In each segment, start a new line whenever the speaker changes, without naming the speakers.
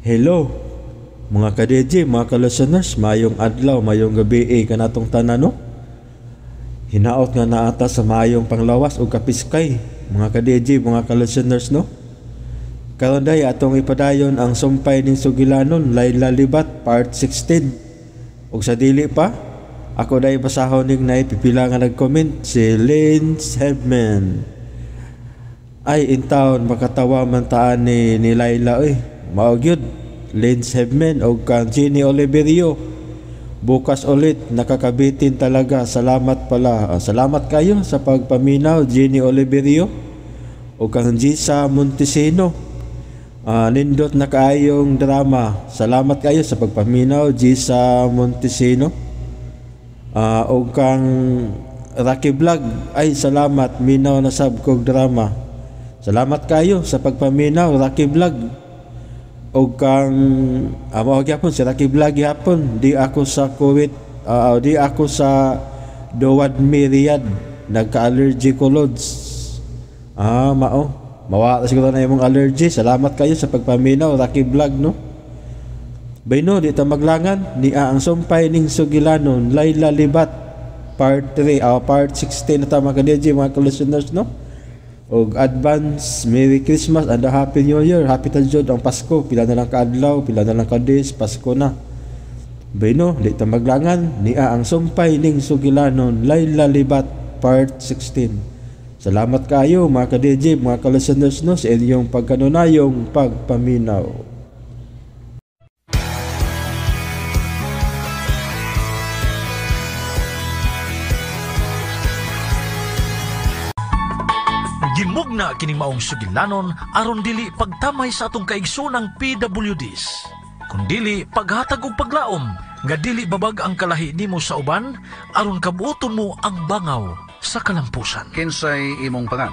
Hello mga ka-DJ, mga ka-listeners, mayong adlaw, mayong gabi kanatong tanan, no? Hinaot nga naata sa mayong panglawas o kapiskay, mga ka-DJ, mga ka-listeners, no? Karon day atong ipadayon ang sumpay ning sugilanon, Layla Libat, part 16. Og sa dili pa, ako day basahon ning naipipila nga nag-comment, si Lynch Hebman. Ay, in town, makatawa man taan ni Layla, oy. Mao gyud, Lynch Hebman og kang Jenny Oliverio. Bukas ulit, nakakabitin talaga. Salamat pala. Salamat kayo sa pagpaminaw, Jenny Oliverio. O kang Gisa Montesino. Nindot na kaayong drama. Salamat kayo sa pagpaminaw, Gisa Montesino. O kang Rocky Vlog. Ay, salamat. Minaw na sab kog drama. Salamat kayo sa pagpaminaw, Rocky Vlog. O kang mao gyapon si Rocky Vlog gyapon, di ako sa Kuwait, di ako sa Dowad Riyadh, nagka-allergy ko lods. Mao. Mawa siguro na imong allergy. Salamat kayo sa pagpaminaw, Rocky Vlog, no. Bayno, di ta maglangan niya ang sumpay ning sugilanon, Layla Libat part 3, part 16 na ta mga ka-DJ, mga ka-listeners, no. Og advance Merry Christmas and a Happy New Year. Happy ta jud ang Pasko. Pila na lang kaadlaw, pila na lang ka days, Pasko na. Bayno, di ta maglangan niya ang sumpay ning sugilanon, Layla Libat part 16. Salamat kayo mga ka-DJ, mga ka-listeners, no, sa inyong pagkanunayong pagpaminaw.
Gimugna kining maong sugilanon aron dili pagtamay sa atong kaigsoonang PWDs. Kun dili paghatag og paglaom nga dili babag ang kalahi nimo sa uban aron kabuoton mo ang bangaw sa kalampusan.
Kinsay imong pangan?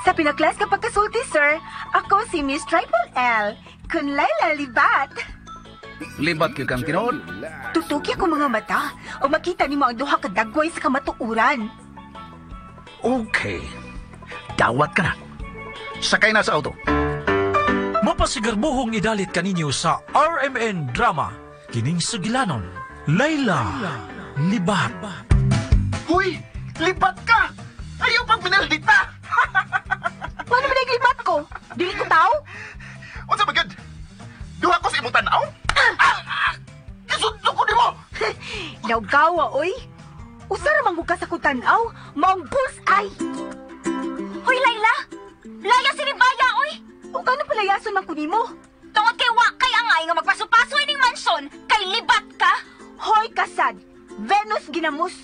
Sa pinaklas ka pagkasulti, sir, ako si Miss Triple L, kun Layla Libat.
Libat gyud kang tinuod.
Tutuki ako mga mata o makita nimo ang duha ka dagway sa kamatuoran.
Okay. Dawat ka na. Sakay na sa auto.
Mapasigarbuhong idalit kaninyo sa RMN Drama. Kining sugilanon, Layla Libat.
Huy! Libat ka! Ayaw pang pinaldita!
Paano ba libat ko? Dili ko tao?
Unsa ba gyud? Duha ko sa imong tan-aw? Isundo ko nimo!
Lawgawa, oy! Usa ra man ka sa kong tan-aw, maong bullseye!
Hoy, Layla! Laya si Ribaya, oy!
O gano'n palayason man ko nimo?
Tungod kay wa kay angay nga magpaso-paso ining mansyon, kay libat ka!
Hoy, kasad! Venus ginamos!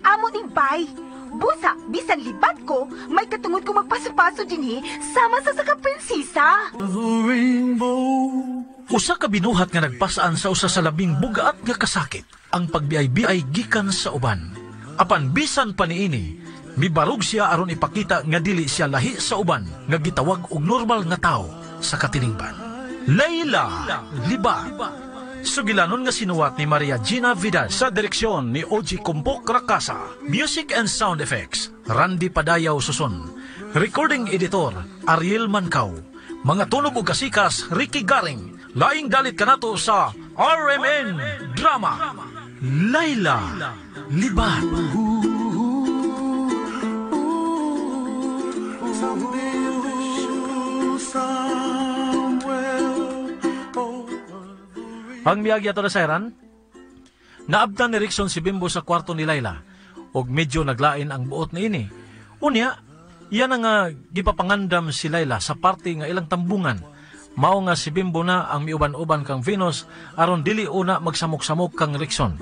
Amo ning bay! Busa, bisan libat ko, may katungod ko magpaso-paso dinhi, sama sa saka prinsesa!
Usa ka binuhat nga nagpasaan sa usa sa labing bugaat nga kasakit, ang pagbiay-biay gikan sa uban. Apan bisan pa niini, mibarog siya aron ipakita nga dili siya lahi sa uban nga gitawag og normal nga tawo sa katilingban. Layla Libat. Sugilanon nga sinuwat ni Maria Gina Vidal sa direksyon ni Oji Kumpok Rakasa. Music and sound effects, Randy Padayaw Suson. Recording editor, Ariel Mancao. Mga tunog ug kasikas, Ricky Garing. Laing dalit kanato sa RMN Drama, Layla Libat. Ang miyagi ato na sayran, naabtan ni Rickson si Bimbo sa kwarto ni Layla og medyo naglain ang buot niini. Unya, iyan ang gipapangandam si Layla sa parte nga ilang tambungan. Mao nga si Bimbo na ang miuban-uban kang Venus aron dili una magsamok-samok kang Rickson.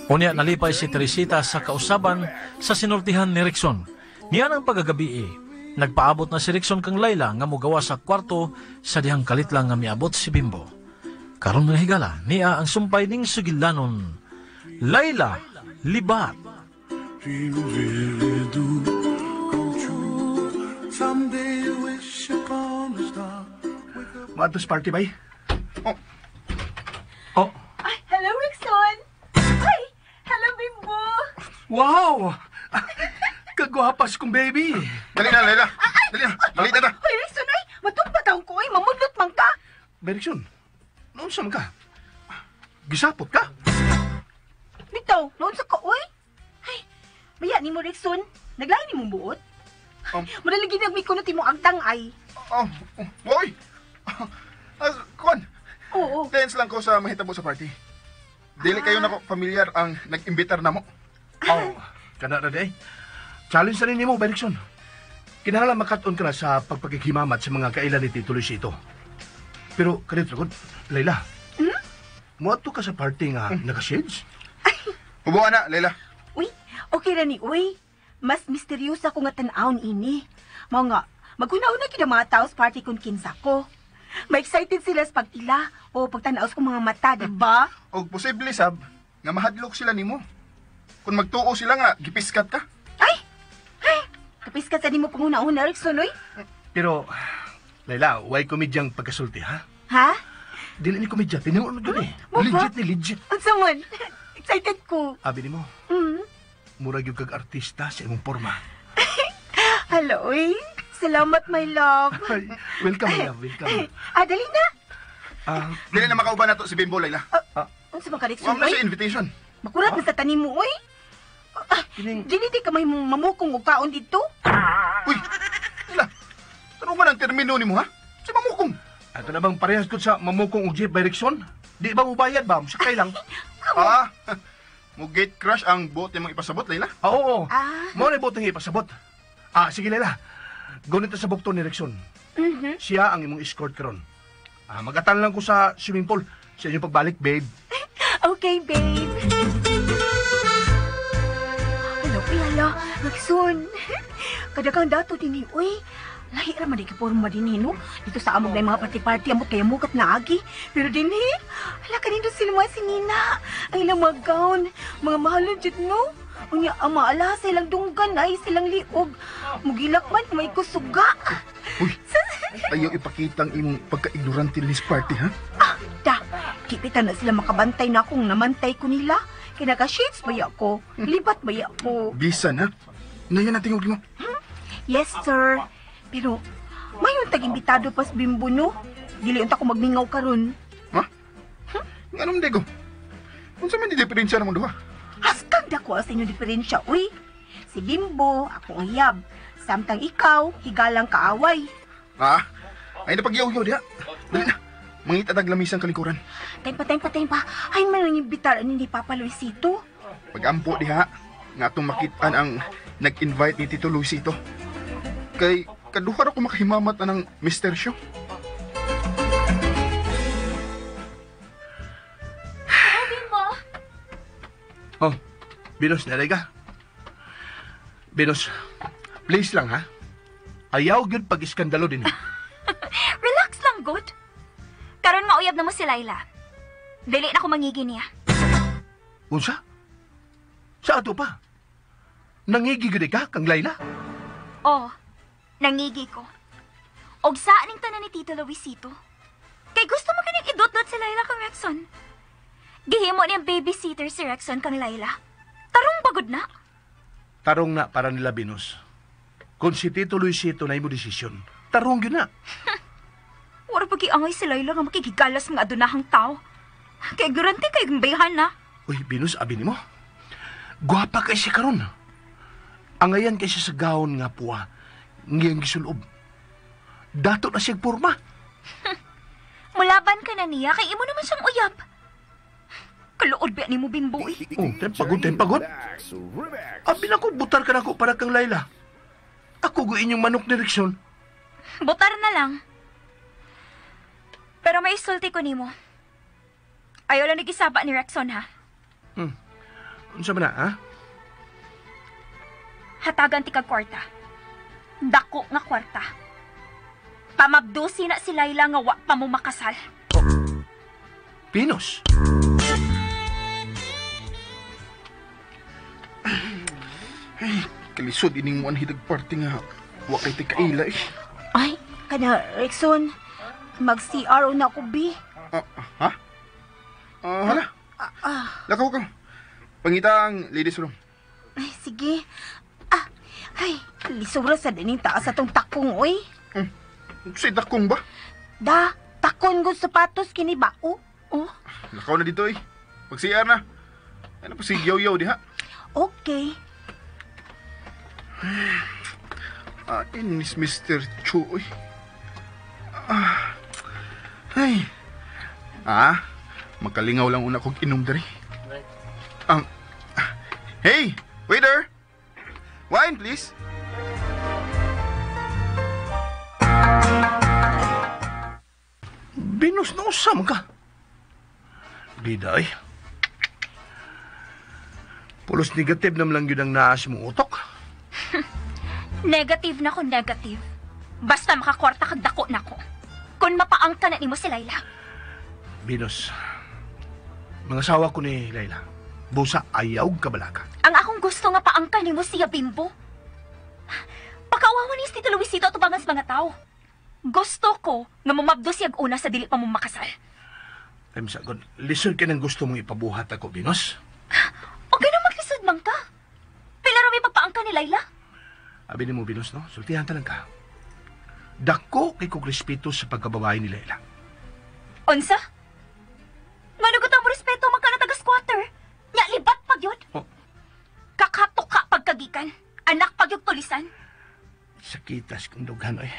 Unya nalipay si Teresita sa kausaban sa sinultihan ni Rickson. Niya ang pagagabi, nagpaabot na si Rickson kang Layla nga mogawa sa kwarto sa dihang kalit lang nga miabot si Bimbo. Karon mga higala, niya ang sumpay ning sugilanon, Layla Libat.
Maadtos party bay?
Oh.
Oh.
Ay, hello Rickson! Ay, hello Bimbo!
Wow! Kagwapas kong baby!
Dali na, Layla! Dali na! Dali na!
Hoy Rickson, ay! Matugpa taong ko, ay! Mamudlot man ka!
Bay, Rickson, Unsa man ka? Gisapot ka?
Bitaw, naunsa ka, oy? Ay, baya ni mo, Rexon. Naglain ni mong buot. Madali ginagmi ko na timo agtang ay.
Oh, oy! Kuan,
Oo.
tense lang ko sa mahitabo sa party. Dili kayo nako familiar ang nag-imbitar na mo.
Oh, kana ra day. Challenge na rin nimo, Berikson. Kinahanglan makat-on ka na sa pagpakikimamat sa mga kailan ni Tito Luisito. Pero, kanito ko, Layla, muadto ka sa party nga naka-shades?
Hubuan na, Layla.
Uy, okay ra ni, uy. Mas misteryosa ko nga tan-awon ini. Mao nga, maghuna-una gyud ang mga tao sa party kung kinsa ko. Ma-excited sila sa pag-ila o pagtanaw sa mga mata, di ba?
Og posible sab nga mahadlok sila nimo. Kung magtuo sila nga gipiskat ka.
Ay! Ay! Kapis ka sa nimo panguna-una, Rickson, uy.
Pero, Layla, way komedyang pagkasulti, ha?
Ha?
Dili ni komedya, tinuod yun eh.
Mo ba?
Legit ni legit.
Unsa man? Excited ko.
Abi nimo, murag yung kag artista sa imong porma.
Hello, uy. Salamat, my love.
Ay, welcome, my love, welcome.
Ah, dali na.
Dili na makauban nato si Bimbo, Layla.
Unsa man ka, Rickson,
Wa na
uy?
siya invitation.
Makurat na sa tanim mo, uy. Ah, dili di ka may mamukong og kaon dito.
Uy, Layla. Tanong man ang termino nimo ha? Si mamukong.
Ato na bang parehas ko sa mamukong og jeep by Rickson? Di ba mubayad ba? Sakay lang.
Ah, mo gate crash ang bote mong ipasabot, Layla.
Ah, oo.
Ah.
Mo na boteng ipasabot. Ah, sige Layla. Gunit sa bukto ni Rickson. Siya ang imong escort karon. Ah, magatan lang ko sa swimming pool sa inyong pagbalik, babe.
Okay, babe. Hello, uy, hala. Rickson. Kadagang dato din eh, uy. Lahi ra man di ka porma din eh, no? Dito sa amog na yung mga party-party, amot kaya mukat na agi. Pero din eh, hala kanino sila mga sinina. Ang ilang mga gown, mga mahalon dyan, no? Unya, ang mga alahas sa ilang dunggan ay silang liog. Mugilak man, may kusuga.
Uy, ayaw ipakita ang imong pagka-ignorante ni party, ha?
Ah, da, di pita na sila makabantay na akong namantay ko nila. Kaya naka-shades ba ako? Libat ba ako?
Bisan, ha? Naya natin mo.
Yes, sir. Pero, mayon tag-imbitado pas bimbo, no? Dili unta ko magmingaw karon.
Ha? Nganong digo? Unsa man di diferensya namong duha?
Haskang dako sa inyong diferensya, uy. Si Bimbo, ako ang hiyab. Samtang ikaw, higalang kaaway.
Ah, ay napagyaw-yaw diha. Dali na. Mangita tag lamisang kalikuran.
Time pa, time pa, time pa. Ay, man ang imbitar ni Papa Luisito.
Pagampo diha, nga atong makitaan ang nag-invite ni Tito Luisito. Kay kaduha ra ko makahimamat anang mistersyo.
Bimbo!
Oh, Venus, naray ka. Venus, please lang ha. Ayaw gyud pag-iskandalo din.
Relax lang, good. Karon mauyab na mo si Layla. Dili na ko mangigi niya.
Unsa? Sa ato pa? Nangigi gyud ka kang Layla?
Oh, nangigi ko. Og saan ning tanan ni Tito Luisito? Kay gusto mo kaning idot-dot si Layla kang Rexon. Gihimo niyang babysitter si Rexon kang Layla. Tarong bagod na.
Tarong na para nila, Venus. Kung si Tito Luisito na imo desisyon, tarong gyud na.
Wala pag iangay si Layla nga makikigalas mga adunahang tao. Kay guarantee kay bayhan na.
Uy, Venus, abi nimo. Gwapa kay siya karon. Angayan kay siya sa gawon nga puwa, ngiyang gisulob. Dato na siyang porma.
Mulaban ka na niya kay imo naman siyang uyab. Kaluod ba ni mo Bimbo eh.
Oh, pagod, pagod. Abi na ko, butar ka na ko para kang Layla. Ako go inyong manok direksyon.
Butar na lang. Pero may isulti ko nimo. Ayaw lang nagisaba ni Rexon ha.
Unsa man na, ha?
Hatagan ti kag kwarta. Dako nga kwarta. Pamabdusi na si Layla nga wa pa mo makasal.
Venus.
Ay, kalisod ining one hidag party nga. Wa kay ti kaila eh.
Ay, kana, Rexon. Mag-CRO na ako, B.
Ah, ha? Ah, hala. Lakaw ka. Pangita ang ladies room.
Ay, sige. Ah, ay, lisura sa dining taas atong takong, oy.
Sa dakong ba?
Da, takon ko sapatos kini ba, oh. Oh,
Lakaw na dito eh. Pag-CR na. Ano pa si Yoyo diha?
okay.
Inis Mr. Chu, uy. Ay. Magkalingaw lang una kong inom diri. Hey, waiter! Wine, please.
Binus na usam ka. Bida ay. Pulos negative naman lang yun ang naas mong utok.
Negative na kung negative. Basta makakwarta kag dako na ko. Kung mapaangka na nimo si Layla.
Venus, mga asawa ko ni Layla, busa ayaw kabalaka.
Ang akong gusto nga paangka nimo siya, Bimbo. Pakauwawa ni Tito Luisito at ubangan sa mga tao. Gusto ko nga mumabdo siya una sa dili pa mo makasal.
Ay, misagod, lisod ka ng gusto mong ipabuhat ako, Venus.
O ganun maglisod man ka. Pila ra may pagpaangka ni Layla.
Abi ni mo, Venus, no? Sultihan ta lang ka. Dako kay kong respeto sa pagkababae ni Layla.
Unsa? Ngano ko mo respeto man ka na taga-squatter? Nya libat pag yun.
Oh.
Kakatuka pagkagikan. Anak pag yung tulisan.
Sakitas kong dughan, oy.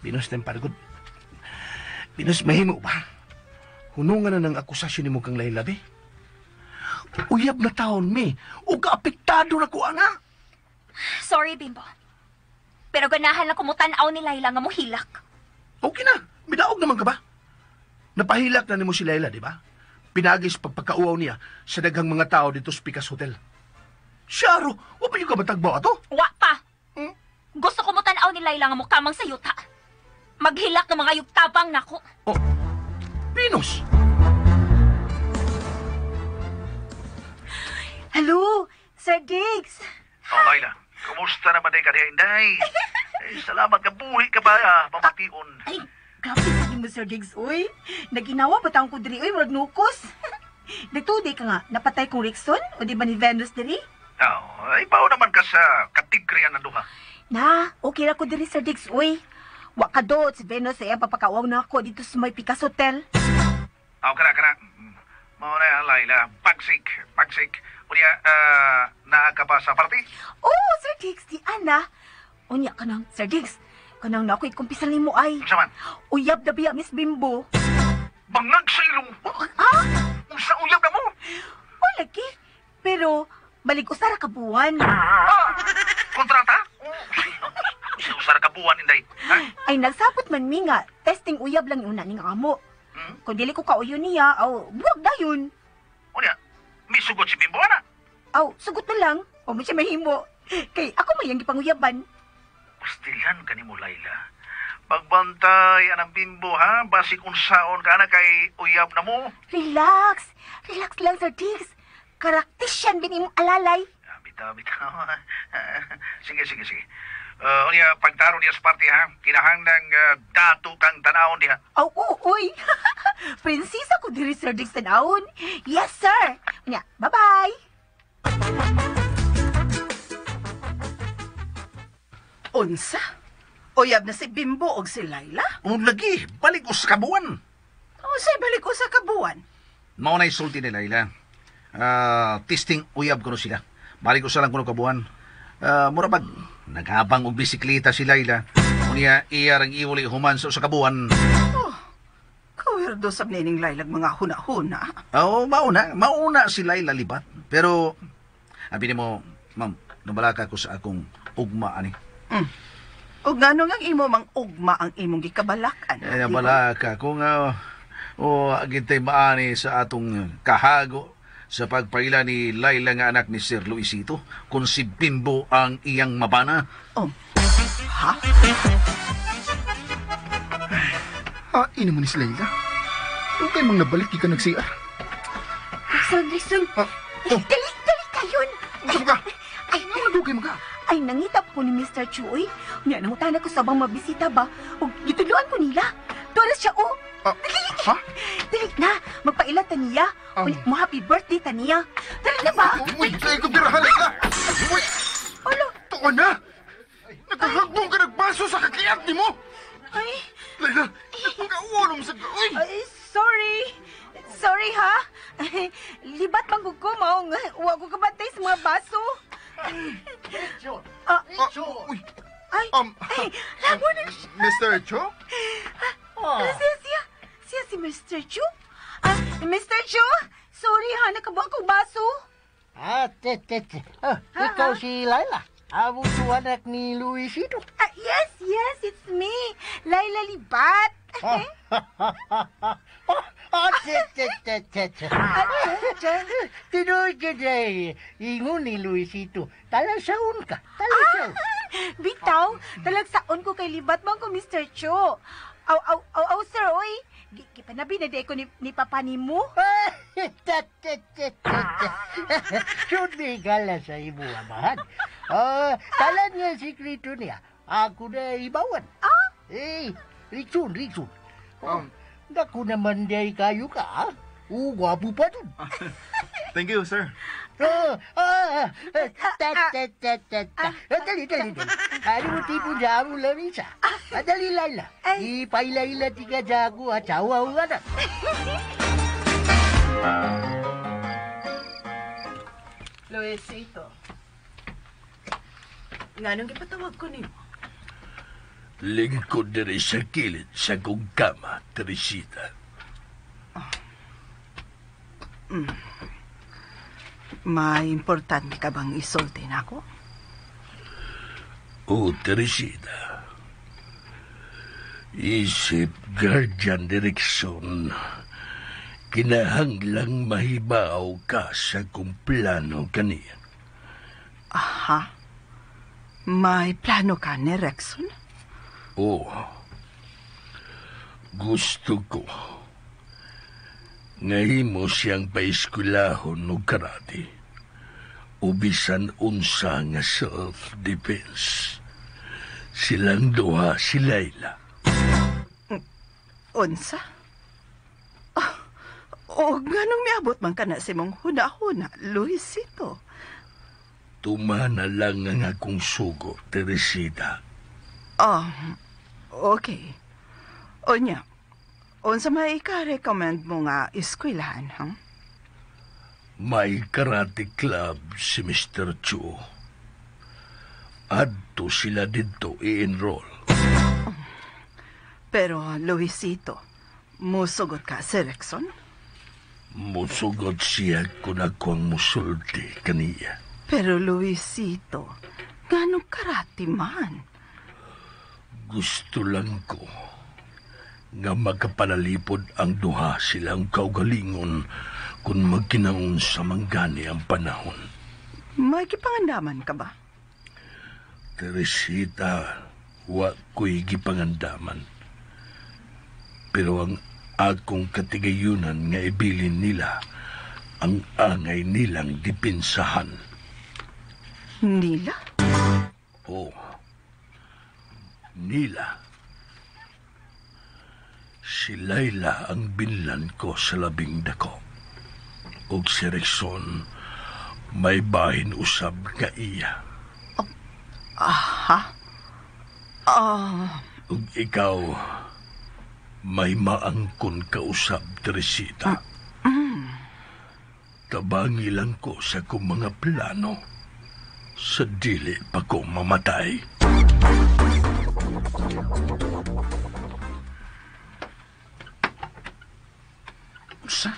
Venus, ng paragod. Venus, mahimo ba? Hunungan na ng akusasyon ni mo kang Layla, be. Uyab na taon, mi. Ug apektado na ko, ana.
Sorry, Bimbo. Pero ganahan lang kumutanaw ni Layla nga mohilak.
Okay na. Midaog naman ka ba? Napahilak na nimo si Layla, di ba? Pinagis pagpagkauaw niya sa daghang mga tao dito sa Pikas Hotel. Syaro, wa pa yung kamatagbaw ato?
Wa pa. Gusto ko mutanaw ni Layla nga mukamang sa yuta. Maghilak ng mga yugtabang nako.
Oh, Venus!
Hello, Sir Diggs.
Oh, Layla, kumusta naman day ka diha, Inday? Eh, salamat ka, buhi ka ba, mamation.
Ay, grabe sa mo, Sir Diggs, uy. Naginawa ba taong ko diri, uy, murag nukos. Nagtuday ka nga, napatay kong Rickson, o di ba ni Venus diri?
Oh, ay, bao naman ka sa katigrian na duha.
Na, okay ra ko diri, Sir Diggs, uy. Wa ka do, si Venus ay ang papakauaw na ako dito sa may Picasso Hotel.
Oh, kana, kana. Mao na, Layla, pagsik, pagsik. Unya, naa ka pa sa party?
Oh, Sir Diggs, di ana. Unya ka nang, Sir Diggs, kanang na ako'y kumpisan nimo ay.
Unsa man?
Uyab na biya, Miss Bimbo.
Bangag sa ilong.
Ah?
Unsa uyab na mo?
Oh, lagi. Pero, balik usara ka buwan.
Ah! Kontrata? Usara ka buwan, Inday. Ha?
Ay, nagsabot man mi nga, testing uyab lang yung una ni nga amo. Kung dili ko kauyo niya, aw, buwag na yun.
Unya, misugot si Bimbo, ana.
Aw, sugot na lang. O mo siya mahimo. Kay ako may ang gipanguyaban.
Pastilan ka ni mo, Layla. Pagbantay anang Bimbo, ha? Basig unsaon ka na kay uyab na mo.
Relax. Relax lang, Sir Diggs. Karaktisyan bin imong alalay.
Ah, bitaw, bitaw. Sige, sige, sige. Unya, pagtaro niya sa party, ha? Kinahanglang dato kang tanawon diha.
Aw, oo, uy. Prinsesa ko diri, Sir Diggs, tanawon. Yes, sir. Unya, bye-bye.
Unsa? Uyab na si Bimbo og si Layla?
Unong lagi, balik us kabuan.
Unsay balik usa ka buwan?
Mao na'y sulti ni Layla. Testing uyab kuno sila. Balik usa lang kuno kabuan. Mura pag naghabang og bisikleta si Layla. Unya iya rang iwali human sa usa ka buwan.
Oh, kawirdo sab nining Laylag mga huna-huna.
Oo, mauna. Mauna si Layla libat. Pero, abi nimo, ma'am, nabalaka ko sa akong ugma ani.
Og ngano nga imo mang ugma ang imong gikabalakan?
Eh, nabalaka ko nga, agintay maani sa atong kahago sa pagpaila ni Layla nga anak ni Sir Luisito kung si Bimbo ang iyang mabana.
Oh. Ha?
Ah, ina mo ni si Layla. Kung kayo mang nabalik, di ka nag-CR.
Rixon, Rixon.
Ah, oh.
Dali, dali kayon.
Ano ka?
Ay,
Ano dugay mo ka?
Ay, nangita po ni Mr. Chuy. Unya, nangutana ko sa bang mabisita ba? O gituluan ko nila. Tuwa siya, oh.
Ah,
Dali!
ha?
Dali na! Magpaila ta niya. Unya, mo happy birthday ta niya. Dali na ba?
Uy, tayo ko pirahan, Layla! Uy!
Alo!
Tuon na! Nagkahagbong ka nagbaso sa kakiat ni mo!
Ay,
Layla, nagpagkaulong sa... Uy!
ay, sorry. Sorry ha. Libat man gud ko maong wa ko kabantay sa mga baso. Ah,
Uy,
ay, ay, labo na siya.
Mr. Cho?
Ah. Siya, siya si Mr. Chu. Ah, Mr. Chu, sorry ha, nakabuha kong baso.
Ah, te, te, te. Oh, ikaw si Laila. Amo su anak ni Luisito.
Ah, yes, yes, it's me, Laila Libat.
Oh, te, te, te, te, te. Tinuod ka day. Ingon ni Luisito. Talasaon ka. Talasaon.
Bitaw, talagsaon ko kay Libat man ko, Mr. Chu. Aw, aw, aw, aw, sir, oy. Gipanabi na di ko ni Papa ni mo.
Te, te, te, te, te. Should be gala sa imo amahan. Oh, talan nga sikreto niya. Ako na ibawan.
Ah?
Eh, Riksun, Riksun. Oh, naku naman day kayo ka, ah. Oh, gwapo pa dun.
Thank you, sir.
Oh, oh, ta, ta, ta, ta, ta. Dali, dali, dali. Ano mo tipo sa among lamisa? Dali, Laila. Ipaila-ila tika sa ako at sawa ko na.
Luisito. Nganong gipatawag ko nimo?
Lingkod diri sa kilid sa kong kama, Teresita.
May importante ka bang isulti na ako?
O, Teresita. Isip guardian direksyon, kinahanglang mahibaw ka sa kong plano kaniya.
Aha. May plano ka ni Rexon?
Oo. Gusto ko ngahimo siyang paeskwelahon og karate. O bisan unsa nga self-defense. Silang duha si Laila.
Unsa? Oh, o nganong miabot man ka na sa imong huna-huna, Luisito?
Tumana lang ang akong sugo, Teresita.
Ah, okay. Onya, unsa may ika-recommend mo nga eskwelahan, ha?
May karate club si Mr. Chu. Adto sila didto i-enroll.
Pero, Luisito, musugot ka si Rexon?
Musugot siya kung ako ang musulti kaniya.
Pero, Luisito, ganong karate man?
Gusto lang ko nga makapanalipod ang duha silang kaugalingon kung magkinaon sa manggani ang panahon.
May gipangandaman ka ba?
Teresita, wa ko'y gipangandaman. Pero ang akong katigayunan nga ibilin nila ang angay nilang dipinsahan.
Nila?
Oo. Nila. Si Laila ang binlan ko sa labing dako. Og si Rexon may bahin usab nga iya.
Aha. Ah.
Ug ikaw may maangkon ka usab, Teresita. Tabangi lang ko sa kong mga plano sa dili pa ko mamatay.
Sa?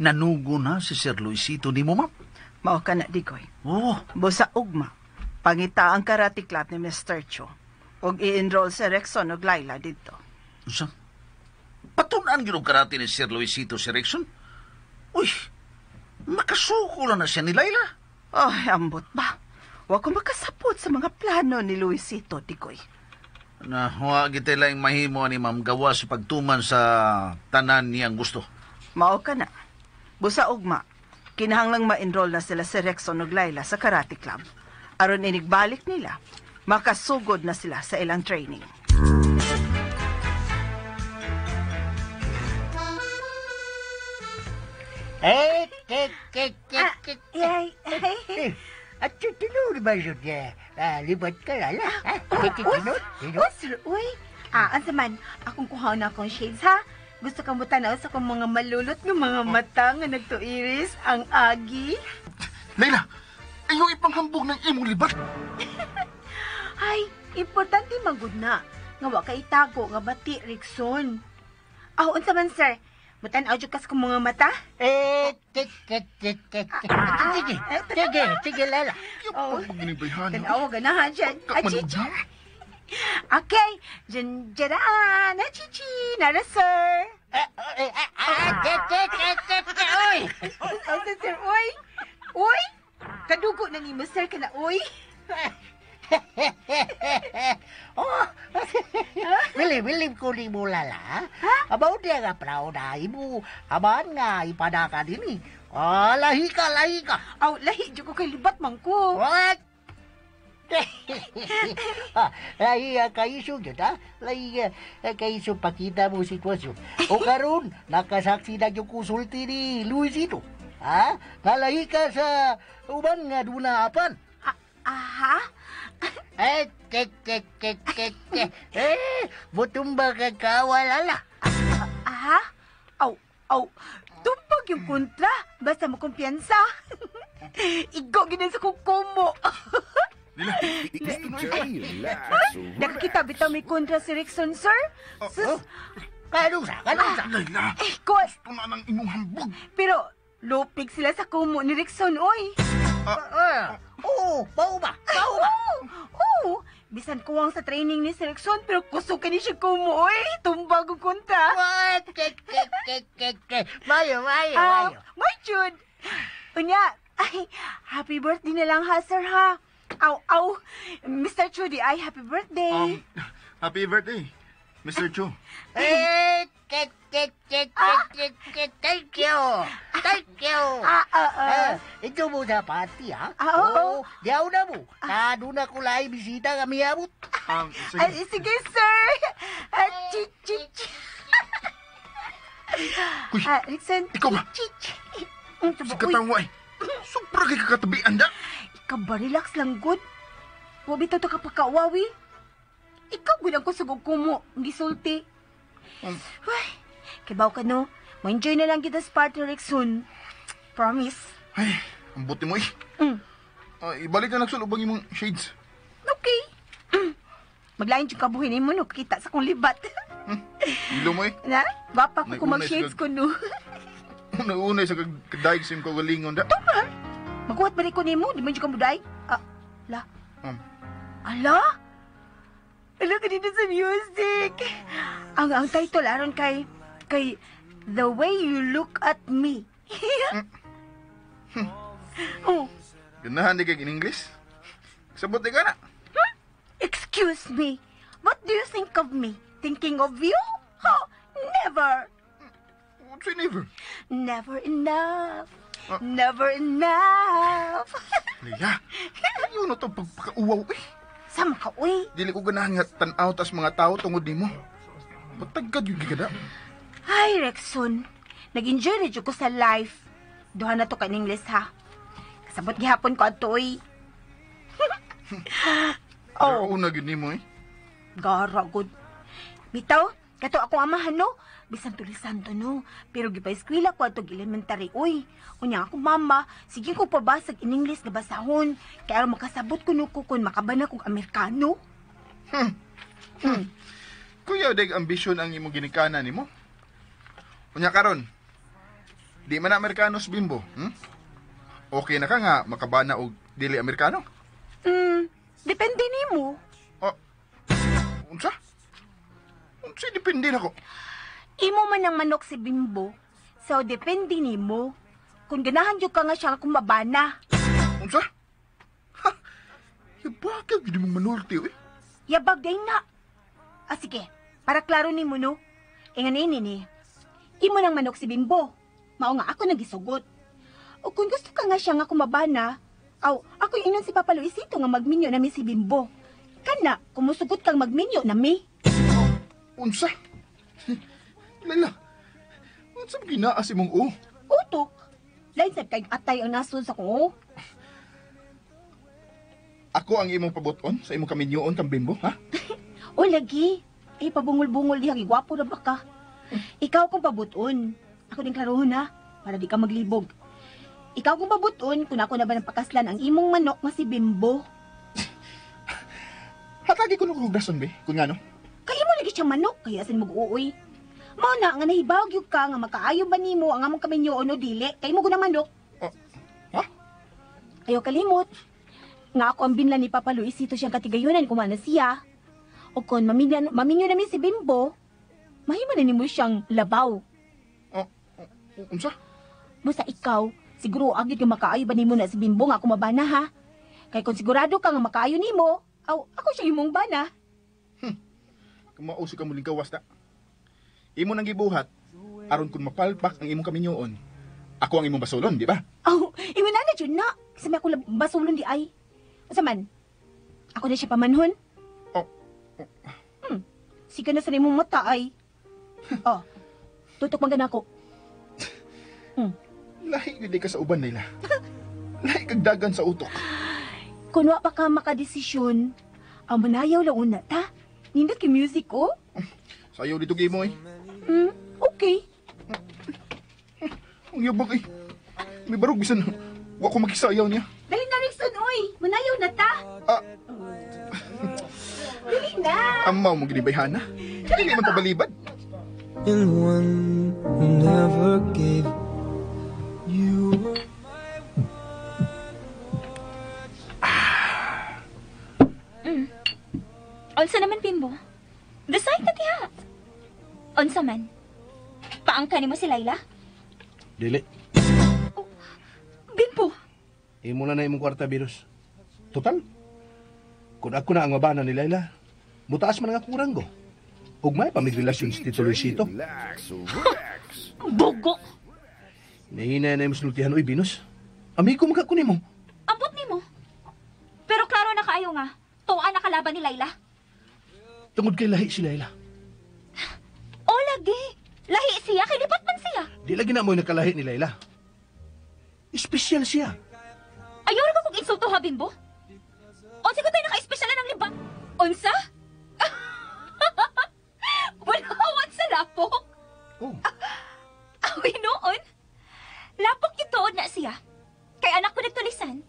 Nanugo na si Sir Luisito ni mo, ma'am?
Mao ka na, Digoy.
Oh.
Busa ugma, pangita ang karate club ni Mr. Cho. Og i-enroll si Rexon og Laila dito.
Sa? Patunan gyud og karate ni Sir Luisito si Rexon? Uy, makasuko lang na siya ni Laila.
Ay, ambot ba? Wa ko makasapot sa mga plano ni Luisito, Digoy.
Na, wa gitay lang mahimo ni ma'am gawa sa pagtuman sa tanan niyang gusto.
Mao ka na. Busa ugma, kinahanglang ma-enroll na sila si Rexon ug Laila sa karate club. Aron inigbalik nila, makasugod na sila sa ilang training.
Eh, te, te, te, te, te. At tinuod ba yun niya? Libat ka, Lala. Tinuod?
Uy, sir, uy. Ah, ansa man, akong kuha na akong shades, ha? Gusto ka mo tanaw sa kong mga malulot nga mga mata nga nagtuiris ang agi?
Layla, ayaw ipanghambog ng imong libat.
Ay, importante man gud na. Nga wa ka itago nga bati, Rickson. Aw, unsa man, sir? Mutan-aw jud ka sa kong mga mata?
Eh, te, te, te, te, te. Sige, sige, sige, Laila.
Oh.
Pagnibayhan.
Tanaw ganahan siya.
Kamanod.
Okay, dyan, dyan, na chichi, nara, sir.
Eh, eh, ah, te, te, te, te, te, oy.
Oh, sir, sir, uy. Uy, kadugo na nimo, sir, kana, uy.
Oh, Willim, Willim ko ni mo lala. Abaw diya nga proud na ibu. Aban nga ipadaka din eh. Ah, lahi ka, lahi ka.
Aw, lahi, jud ko kay libat man ko.
What? Ah, lahi kaiso gyud ha. Lahi kaiso pakita mo sitwasyon. O karon nakasaksi na yung kusulti ni Luisito. Ha? Nga lahi ka sa uban nga duna apan.
Aha?
Eh, te, te, te, te, te. Eh, butumba ka kawalala.
Aha? Aw, aw, tumbag yung kontra. Basta mo kumpiyansa. Igo ginin sa kukumo. Nakakita bitaw may kontra si Rickson, sir? Sus,
Kanusa, kanusa.
Layla,
eh, ko,
ito na ang imong hambog.
pero lupig sila sa kumo ni Rickson, oy.
Ah, oo, mao ba? Mao ba?
Oo, oo. Bisan kuwang sa training ni si Rickson, pero kusog ka ni siya kumo, oy. Tumbag ang kontra.
What? Te, te, te, te, te. Mayo, mayo,
Ah,
mayo.
my Jude. Unya, ay, happy birthday na lang ha, sir, ha? Aw, aw. Mr. Chudy, ay, happy birthday.
Happy birthday, Mr. Chu.
Eh, te, te, te, te, te, te, thank you. Thank you.
Ah, ah, ah.
Eh, ito mo sa party, ha?
Ah, oo.
Diyaw na mo. Kado na ko lahi bisita kami abot.
Sige.
Ay, sige, sir. Ah, chi, chi, chi.
Uy,
Ah, Rickson.
ikaw ba?
Chi, chi. Mm,
Si
uy,
katawa eh. Sobra kay kakatabian da.
Ikaw ba, relax lang, good. Wa bitaw to kapakawawi. Ikaw gud ang kusog og kumo, ang gisulti. Uy, kibaw ka no. Ma-enjoy na lang kita sa party, Rickson. Promise.
Ay, ang buti mo eh. Ah, ibalik na lang sa lubang imong shades.
Okay. Maglain jud kabuhin nimo no kita sa kong libat.
Ilo mo eh.
Na? Gwapa ko kung
May unay
mag-shades ko no.
Una-unay sa kagdaig sa imong kagalingon da.
Magkuhat ba ni ko nimo? Di man jud ka muday? Ah, la. Ala? Ala ka dito sa music. Ang title aron kay The Way You Look at Me. Oh,
Ganahan di kay in English. Sabot di ka na.
Excuse me. What do you think of me? Thinking of you? Oh, never.
What's never?
Never enough. Never enough.
Leia, ayaw na itong pagpakauwaw eh.
Sama ka, uy.
Dili ko ganahan nga tan-aw tas mga tao tungod nimo. Patagad yung gigada.
Ay, Rexon. Nag-enjoy na jud ko sa life. Duha na to ka in English, ha? Kasabot gihapon ko adto, uy.
Oh. Una gyud nimo eh.
Gara, good. Bitaw, kato akong amahan, no? Bisan tulisan to, no? Pero gipa-eskwela ko atog elementary, uy. Unya ako, mama, sige ko pabasag in English nga basahon. Kaya aron makasabot ko no ko kung makabana kog Amerikano.
Kuya, deg ambisyon ang imong ginikanan nimo. Unya karon. Di man na Amerikano sa bimbo, Okay na ka nga makabana og dili Amerikano?
Depende nimo.
Oh. Unsa? Unsa depende nako?
Imo man ang manok si Bimbo. So, depende nimo. Kung ganahan jud ka nga siya kung mabana.
Unsa? Ha? Yabakag gyud imong manulti oy.
Yabag day na. Ah, sige. Para klaro nimo no. Ingan ini ni. Imo nang manok si Bimbo. Mao nga ako nagisugot. O kung gusto ka nga siya nga kumabana, aw, ako inon si Papa Luisito nga magminyo na mi si Bimbo. Kana, kumusugot kang magminyo na mi.
Unsa? Layla, unsa ba ginaas imong o?
Utok. Lain sad kay atay ang nasod sa kong o.
Ako ang imong pabuton sa imong kaminyoon kang Bimbo, ha?
O lagi. Ay, pabungol-bungol diha, gwapo na ba ka? Ikaw kong pabuton. Ako din klarohon ha, para di ka maglibog. Ikaw kong pabuton kung ako na ba ng pakaslan ang imong manok nga si Bimbo.
Hatagi ko nung rason be, kung nga no.
Kaya mo lagi siyang manok, kaya sin mag-uuoy. Mao na nga nahibaw gyud ka nga makaayo ba nimo ang among kaminyoon o dili, kay mo gunang manok.
Oh, ha?
Ayaw kalimot. Nga ako ang binlan ni Papa Luisito siyang katigayunan kung mana siya. O kung maminyo namin si Bimbo, mahimo na nimo siyang labaw.
Oh, unsa?
Basta ikaw, siguro agad nga makaayo ba nimo na si Bimbo nga ako mabana ha? Kay kung sigurado ka nga makaayo nimo, aw, ako siya imong bana.
Kumauso ka muling gawas na. Imo nang gibuhat, aron kun mapalpak ang imong kaminyoon. Ako ang imong basulon, di ba?
Aw, imo na na jud na. Kasi may ako basulon di ay. Asa man? Ako na siya pamanhon.
Oh.
Sige na sa imong mata ay. Oh, tutok man gana ko.
Lahi gyud ka sa uban, Layla. Lahi kag dagan sa utok.
Kung wa pa ka makadesisyon, ang manayaw lang una ta. Nindot kay music ko.
Sayaw dito gimo eh.
Okay.
Ang yabag eh. May barog bisan wa ko makisayaw niya.
Dali na Rickson, oy. Manayaw na ta.
Ah.
Dali na.
Amaw mo ginibayhana. Dili man pabalibad.
And one who never gave you.
Unsa naman, Bimbo? Decide na diha. Unsa man? Paangka nimo si Layla?
Dili.
Oh, Bimbo!
Imo na na imong kwarta, Venus. Total, kung ako na ang mabana ni Layla, mutaas man ang akong ranggo. Ug may pamigrelasyon si Tito Luisito.
Bugo!
Nahina na imong sultihan, oy, Venus. Amigo man ka ko nimo.
Ambot nimo. Pero klaro na kaayo nga, tuwa na kalaban ni Layla.
Tungod kay lahi si Layla.
O lagi, lahi siya, kilipat man siya.
Di lagi na mo'y nakalahi ni Layla. Espesyal siya.
Ayaw ra ko kong insulto ha, Bimbo. Unsa ko tayo naka-espesyala ng liba? Unsa? Wala sa lapok.
Oh.
Awi noon. Lapok yung tuod na siya. Kay anak ko nagtulisan.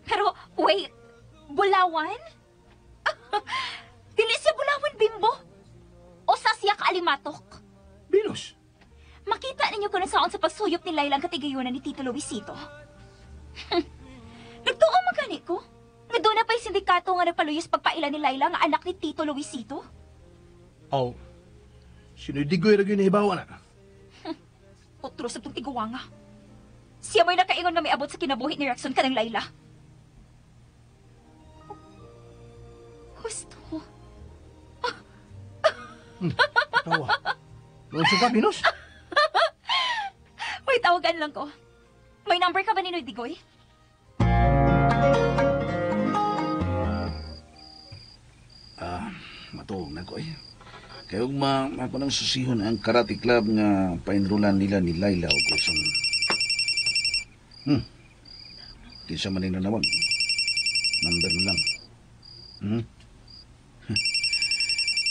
Pero, wait. Bulawan? Dili siya bulawan, Bimbo. O sa siya kaalimatok.
Venus.
Makita ninyo kung nasaon sa pagsuyop ni Layla ang katigayunan ni Tito Luisito. Nagtuo man gani ko. Nga doon na pa'y sindikato nga nagpaluyos pagpaila ni Layla nga anak ni Tito Luisito.
Oh. Sinudigoy ra gyud nahibawa na.
Otro sa itong tiguwanga. Siya mo'y nakaingon nga may abot sa kinabuhi ni Rexon kanang Layla. Husto.
Tawa. Noon ka, Venus?
May tawagan lang ko. May number ka ba ni Noy Digoy?
Matuog na ko eh. Kaya ugma, ako nang susihon ang karate club nga paenrolan nila ni Layla o Quezon. Kinsa man ning nanawag. Number na lang.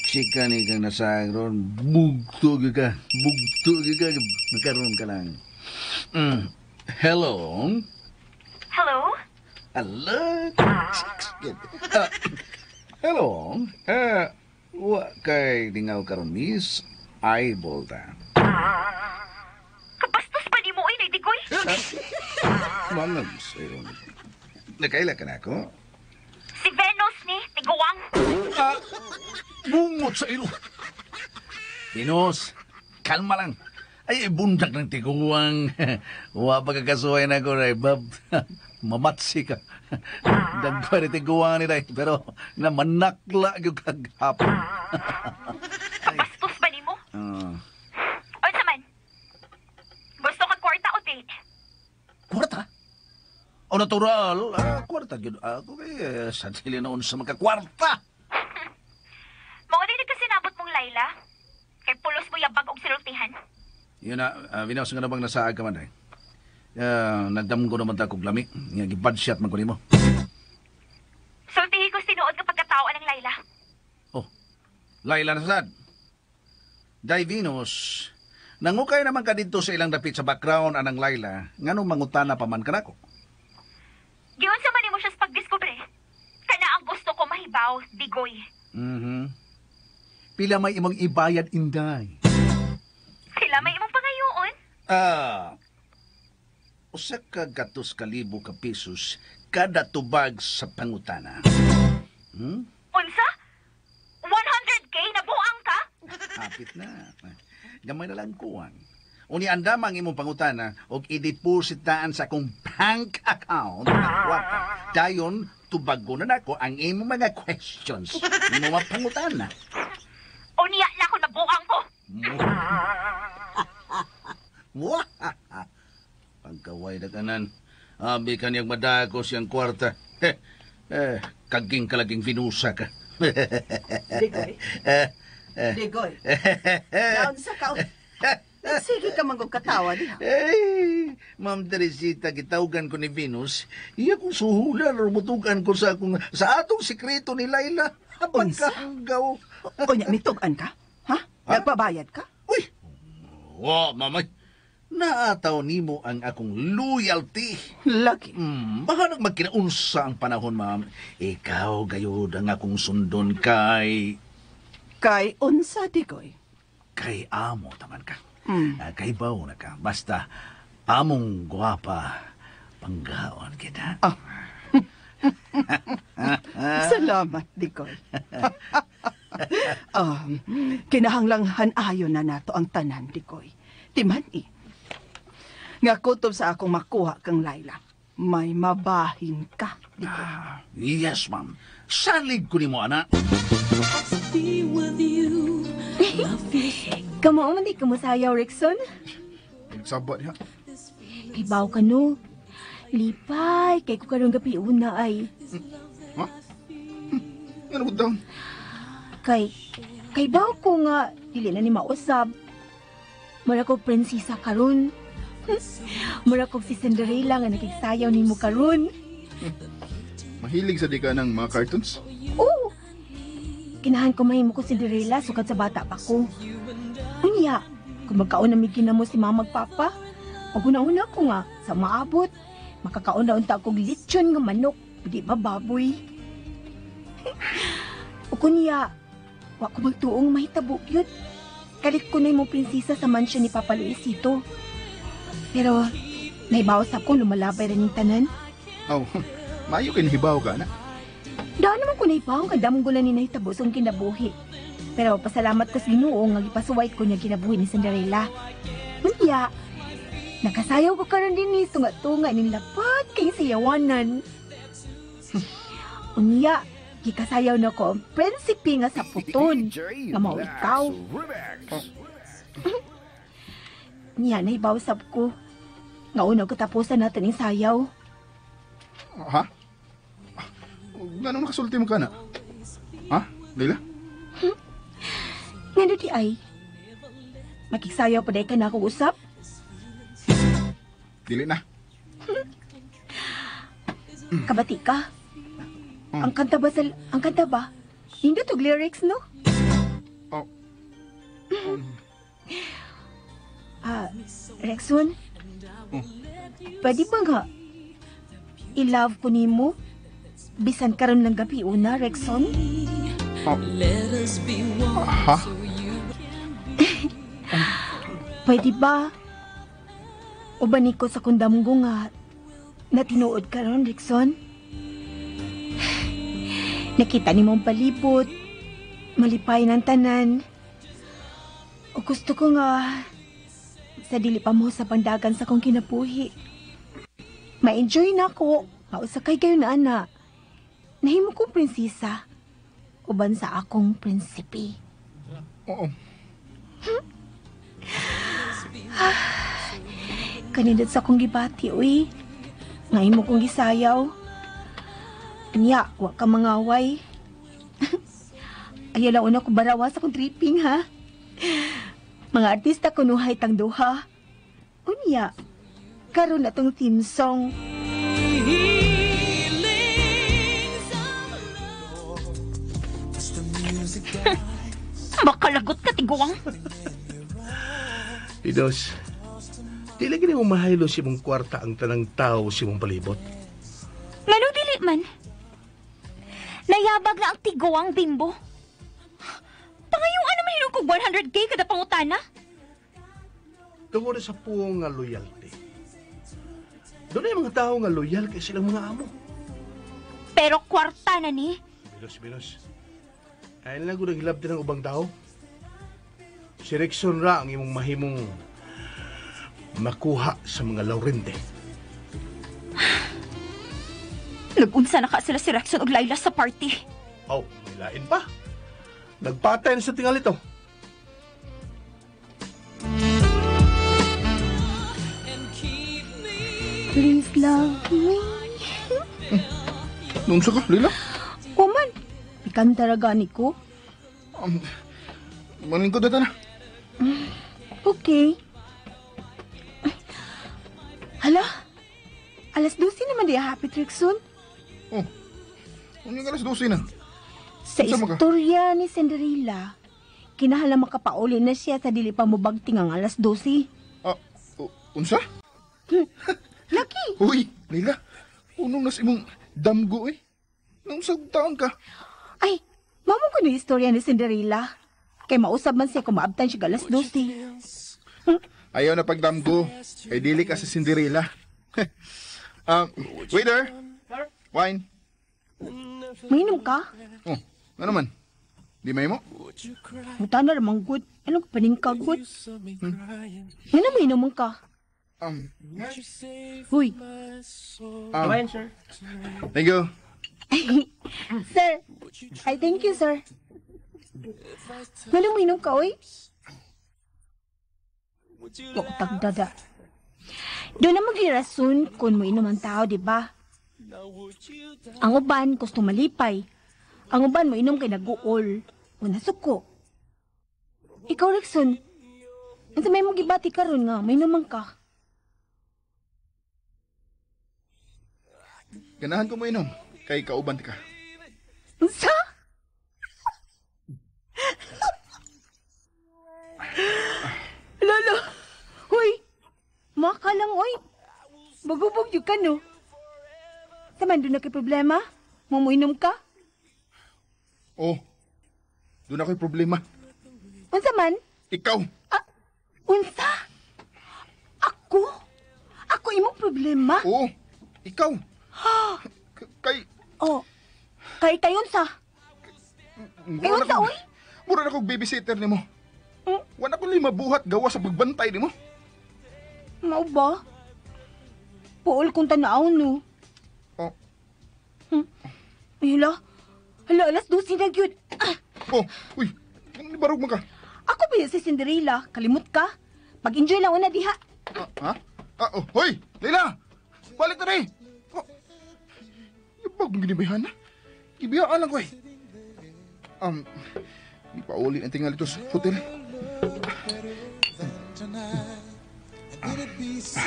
Chika ni kang nasa ron, bugto ka. Bugto ka. Nagkaroon ka lang. Hello?
Hello?
Hello? Hello? Wa kay dingaw karon, Miss Eyeball ta.
Kabastos pa ni mo, oy, Naydigoy?
Mangang sa'yo. Nakaila ka na ako?
Si Venus ni, tiguang.
Bungot sa ilo. Venus, kalma lang. Ay, bundak ng tiguang. Wa pa kakasuhay na ko, Ray Bob. Mamatsi ka. Dagpa ni tiguang ni Ray. Pero namanakla yung kagapon.
Kabastos ba ni mo? Unsa man? Gusto ka kwarta o date?
Kwarta? O natural, kwarta gyud ako kay sa dili noon sa magkakwarta.
Mao din nagkasinabot mong Layla. Kay pulos mo yabag og sinultihan.
Yun na, Venus, nga na bang nasaag ka man eh? Nagdamgo naman ta kog lami. Nga gibad shot man ko nimo.
Sultihi ko sinuod nga pagkatao ng Layla.
Oh, Layla na sad. Day Venus, nangukay naman ka dito sa ilang dapit sa background anang Laila, nganong mangutana pa man kanako.
Giunsa man nimo siya sa pagdiskubre. Kana ang gusto ko mahibaw, Digoy.
Pila may imong ibayad, Inday?
Sila may imong pangayoon.
Usa ka gatos kalibo ka pesos kada tubag sa pangutana.
Unsa? 100K na buang ka?
Hapit na. Gamay na lang kuwang. Uni andam ang imong pangutana og i-deposit taan sa akong bank account ang kwarta. Dayon tubago na nako ang imong mga questions. Imong mga pangutana.
Unya na ako nabuang ko.
Wah! Pagkaway na kanan. Abi ka niyang madako siyang kwarta. Kaging kalaging Venusa ka.
Digoy. Digoy. Down sa ka. Sige ka manggong katawa diha.
Eh, Ma'am Teresita, gitawgan ko ni Venus. Iya kong suhulan o mutugan ko sa akong, sa atong sikreto ni Laila. Pagkahanggaw.
Unya, mitugan ka? Ha? Nagpabayad ka?
Uy! Wa, mamay. Naataw nimo ang akong loyalty.
Lagi.
Baka nagmagkinaunsa ang panahon, ma'am. Ikaw gayud ang akong sundon kay...
Kay unsa, Digoy?
Kay amo taman ka. Kay baw na ka. Basta, among gwapa, panggaon kita.
Ah. Salamat, Digoy. Kinahanglang hanayon na nato ang tanan, Digoy. Timan eh. Nga kutob sa akong makuha kang Laila, may mabahin ka, Digoy.
Yes, ma'am. Salig ko nimo, ana.
Kamo man di kumusayaw, Rickson.
Nagsaba diha.
Ibaw ka no. Lipay, kay ko karong gabi una ay.
Ha? Ano ba down?
Kay baw ko nga, dili na ni mausab. Mura ko prinsesa karon. Mura ko si Cinderella nga nakigsayaw nimo karon.
Mahilig sa di ka ng mga cartoons?
Oo. Kinahan ko mahimo ko Cinderella sukad sa bata pa ko. Unya, kung magkaon na may ginamo si mama magpapa, pag una-una ko nga, sa maabot, makakaon na unta kog lechon nga manok, di ba baboy? O kunya, wa ko magtuong mahitabo yun. Kalit ko na yung prinsesa sa mansyon ni Papa Luisito. Pero, naibawas ako, lumalabay rin yung tanan.
Oh, maayo kay nahibaw ka, na.
Daan naman ko naibaw, kay damong gulan ni nahitabo sa akong kinabuhi. Pero pasalamat ko sa Ginoo nga gipasuway ko niya kinabuhi ni Cinderella. Unya, nakasayaw ko karon din ni tunga-tunga ning lapad kay sayawanan. Unya, gikasayaw na ko ang prinsipe nga sa puton nga mao ikaw. Niya, nahibaw sab ko. Nga una katapusan natin ang sayaw.
Ha? Ganun nakasulti mo ka na? Ha, Leila?
Ngano di ay? Makiksayaw pa ka na akong usap?
Dili na.
Kabati ka? Ang kanta ba sa... Ang kanta ba? Hindi to lyrics, no?
Oh.
Rexon? Pwede ba nga i-love ko nimo? Bisan karon lang gabi una, Rexon?
Oh. Ha?
Pwede ba? Uban ko sa kundamgo nga natinuod karon, Rexon? Nakita ni mong palibot, malipay ng tanan. O gusto ko nga sa dili pa mo sa pandagan sa kong kinabuhi. Ma-enjoy na ako. Mausakay kayo na, ana. Nahimo kong prinsesa. Uban sa akong prinsipe.
Oo.
Kanindot sa akong gibati, uy. Ngayon mo kong gisayaw. Anya, wa ka mangaway. Ayaw lang una ko barawa sa akong tripping, ha? Mga artista kunuhay tang duha. Unya, karon na tong theme song.
Makalagot ka, tiguang.
Idos, di lagi nimo mahaylo si mong kwarta ang tanang tao si mong palibot.
Ngano dili man? Nayabag na ang tiguang, Bimbo. Pangayong ano man kog 100K kada pangutana?
Tungod sa puong nga loyalty. Doon ay mga tao nga loyal kay silang mga amo.
Pero kwarta na ni.
Binos, binos. Ay lang ko naghilab din ang ubang tao. Si Rexon ra ang imong mahimong makuha sa mga Laurente.
Nagunsa na ka sila si Rexon og Laila sa party.
Oh, may lain pa. Nagpatay na sa tingal ito.
Please love me.
Nung sa ka, Lila?
Kuman, ikanta ra gani ko.
Manlingkod na ta na.
Okay. Hala, 12:00 naman di happy Trixon.
Oh, unyang 12:00 na.
Sa
Unsa man ka?
istorya ni Cinderella, kinahanglan makapauli na siya sa dili pa mobagting ang 12:00.
Ah, unsa?
Laki!
Uy, Lila, unong nas imong damgo eh. Nung sa taon ka?
Ay, mamo ko ni istorya ni Cinderella. Kay mausab man siya kung maabtan siya 12:00.
Ayaw na pagdamgo. Kay dili ka sa Cinderella. Waiter! Wine.
Mainom ka?
Oh, ano man? Di may mo?
Buta na ramang good. Anong paningka good? Ano mainom man ka? Huy.
Wine, sir. Thank you.
Sir, I thank you, sir. Ano mainom ka, oy? Waktag dada. Doon na maglirason kung mo inom ang tao, di ba? Ang uban, gusto malipay. Ang uban, mo inom kay nag-uol. O nasuko. Ikaw, Rexon, unsa may mong gibati karon nga, may inuman ka.
Ganahan ko mo inom, kay kauban ti ka.
Unsa? Lolo, huy, maka lang, oy. Bagubog yun ka, no? Saman, doon na kay problema? Mamuinom ka?
Oh, doon ako'y problema.
Unsa man?
Ikaw.
Ah, unsa? Ako? Ako imong problema?
Oo, ikaw. Kay...
Oh, kay unsa? Kay unsa, oy?
Mura na kong babysitter nimo. Wala ko lima buhat gawa sa pagbantay nimo.
Mao ba? Puol kong tanaw, no?
Oh.
Ay, hala. Hala, 12:00 na gyud. Ah.
Oh, uy. Barog man ka.
Ako ba yun si Cinderella? Kalimot ka? Pag-enjoy lang una diha.
Ha? Ah, oh, hoy! Leila! Balik na rin! Oh. Ibag mong ginibayhan na. Ibiyaan lang ko eh. Di pa uli ang tingal ito sa hotel.
It'd be so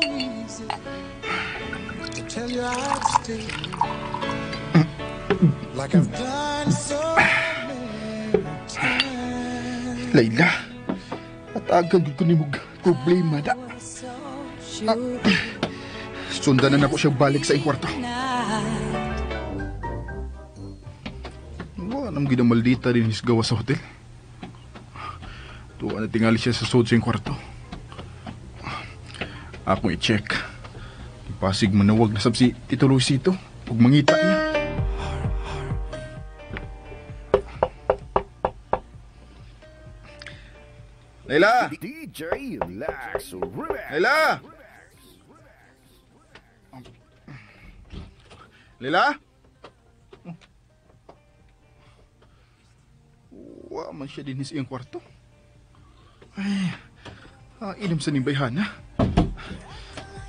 easy to tell you I'd stay like I've done so many times.
Layla, at agad ko ni mong problema da. Ah, sundan na nako siya balik sa iyong kwarto. Wala nang ginamaldita din his gawa sa hotel. Tuwa na tingali siya sa sud sa iyong kwarto. Akong i-check. Pasig manawag na sab si Tito Luisito pag mangita niya. Layla!
DJ Lax Remix.
Layla! Layla? Wa man siya din sa iyang kwarto. Ay, inom sa nimbayhan, ha?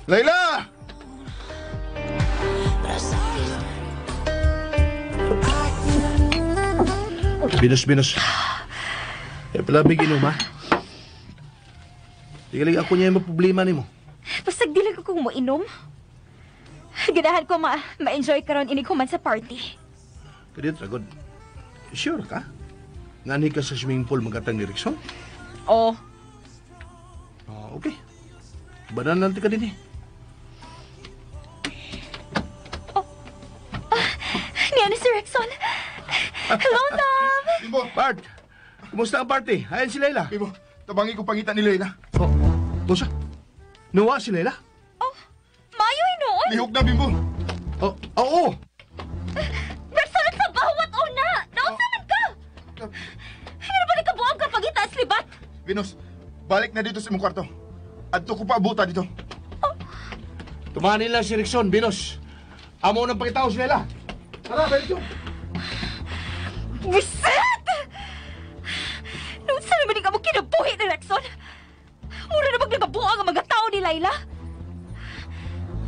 Layla!
Binos, binos. Eh, palabig inom, ha? Tigalig ako niya yung problema nimo.
Pasag dili ko kung moinom. Ganahan ko ma-enjoy karon inig human sa party.
Kadiyot, Ragod. Sure ka? Ngani ka sa swimming pool magatang ni Rickson?
Oh.
Ah, okay. Banan lang ka din eh.
Niya ni si Rexon. Hello, love!
Bimbo!
Bart! Kumusta ang party? Ayan si Layla.
Bimbo, tabangi ko pangita ni Layla.
Oh, busa? Nuwa si Layla?
Oh, mayo hinuon.
Lihok na, Bimbo.
Oh, oo!
Rexon, sa bawat una! Naunsa man ka! Ano ba nagkabuang ka pangita sa libat?
Venus, balik na dito sa imong kwarto. Adto ko pa abuta dito.
Oh.
Tumanin lang si Rickson, Venus. Amo nang pangitao si Layla. Tara, balik dito.
Wiset! Noon sa naman ikaw mo kinabuhi ni Rexon? Mura na bang nagabuang ang mga tao ni Layla?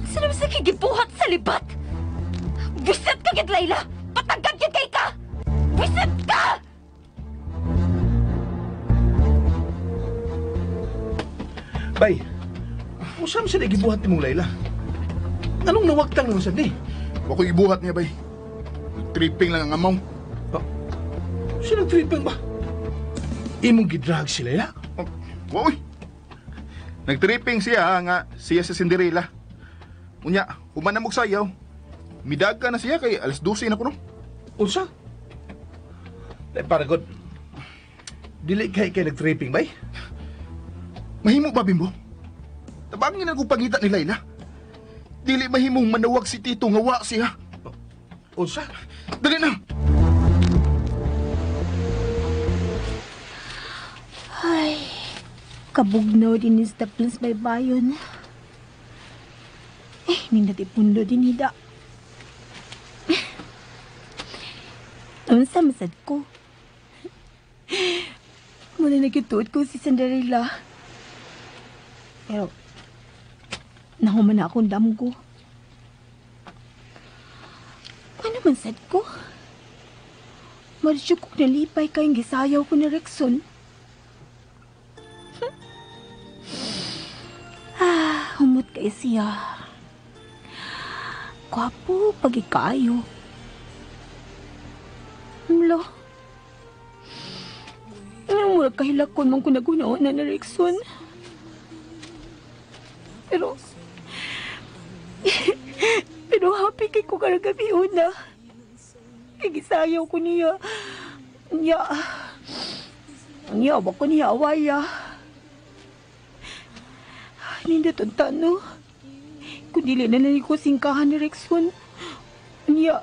Sa naman sa kigibuhat sa libat? Wiset ka gid, Layla! Patagad gid kay ka! Wiset ka!
Bay, usam sa gibuhat ni mong Layla? Anong nawagtang naman sa ni?
Wa ko'y ibuhat niya, bay. Tripping lang ang amaw.
Oh, sino tripping ba? Imong gidrag si Layla?
Oh, wa, uy. Nagtripping siya nga siya sa Cinderella. Unya, human na sayaw. Midag ka na siya kay alas 12 na kuno.
Unsa? Ay, paragod. Dili kay kay nagtripping, bay?
Mahimo ba, Bimbo? Tabangin ang pangita ni Layla. Dili mahimong manawag si Tito nga wa siya.
Unsa?
Dali na!
Ay, kabugnaw din ni Staples may bayon. Eh, nindatipundo din hida. Unsa masad ko? Muna nagituod ko si Cinderella. Pero, nahuman na akong damgo. Ano man sad ko? Marisyo kong nalipay kayong gisayaw ko ni Rexon. Ah, humot kay siya. Gwapo, pagikayo. Mlo. Ano mura kahilakon man ko nagunaon na ni Rexon. Pero, pero happy kay ko karang gabi una. Kay gisayaw ko niya. Niya. Niya, wa ko niya awaya. Nindot ang tano. Kung dili na lang ko singkahan ni Rexon. Niya,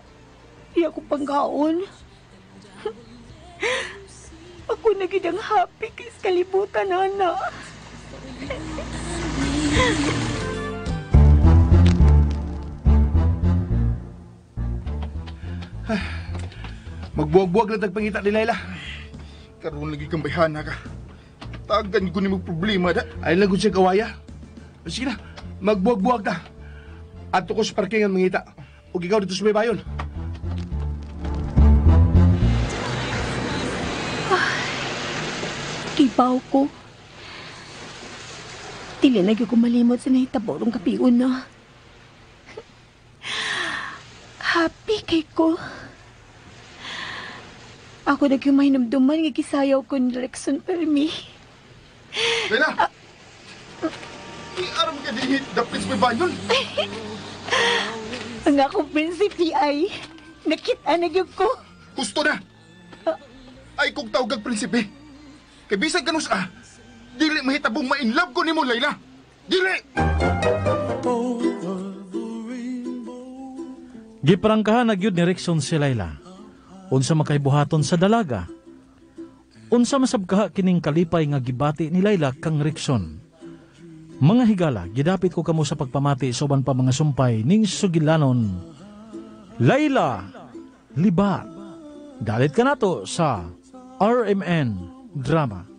niya ko panggaon. Ako na gid ang happy kay sa kalibutan, ana.
Magbuwag-buwag lang tagpangita ni Layla.
Karoon lagi kang bayhana ka. Tagan ko ni mo problema da.
Ay lang siya kawaya. Sige na, magbuwag-buwag ta. Adto ko sa parkingan mangita. Ug ikaw dito sa may bayon.
Kibaw ko. Dili na gyud ko malimot sa nahitabo rong kapion na. Happy kay ko. Ako na gyud mahinumduman nga gisayaw ko ni Rexon permi.
Layla! Iaram ka dinhi, dapit sa may bayon.
Ang akong prinsipe ay nakita na gyud ko.
Gusto na! Ay kung tawag kag prinsipe. Kay bisag kanus ah, dili mahitabong ma-inlove ko nimo, Layla. Dili!
Giprangkahan na gyud ni Rexon si Layla. Unsa makaibuhaton sa dalaga? Unsa masabkaha kining kalipay nga gibati ni Layla kang Rexon? Mga higala, gidapit ko kamo sa pagpamati sa uban pa mga sumpay ning sugilanon. Layla, libat. Dalit ka nato sa RMN Drama.